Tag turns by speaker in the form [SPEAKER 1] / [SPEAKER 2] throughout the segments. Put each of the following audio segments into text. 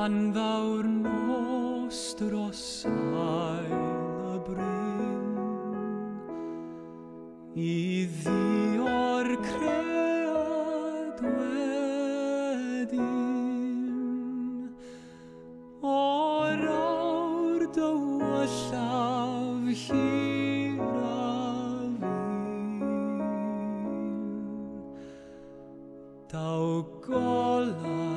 [SPEAKER 1] Pan ddaw'r nos dros ail y bryn, i ddio'r cread wedyn, o'r awr dywyllaf hiraf un, daw golau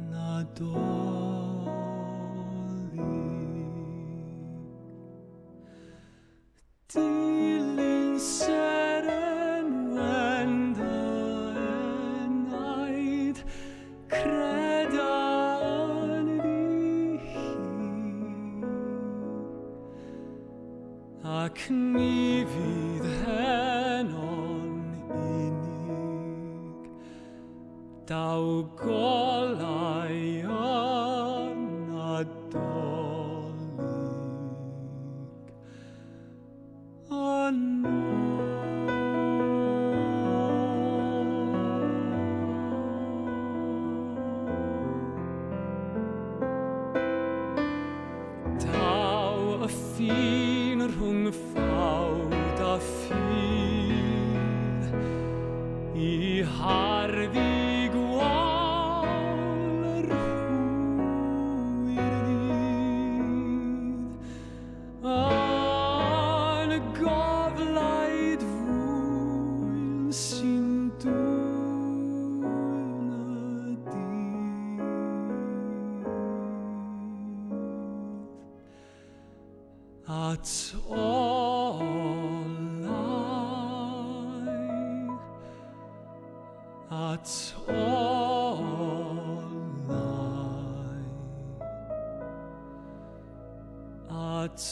[SPEAKER 1] Nadolig. Dilyn seren wen dy enaid, creda ynddi hi, ac ni fydd heno'n unig, daw golau y Nadolig. Yn Daw y ffin rhwng ffawd a ffydd, i harddu gwael yr hwyr ddydd, yn y goflaid fwyl sy'n dwyn y dydd. At olau, at olau, at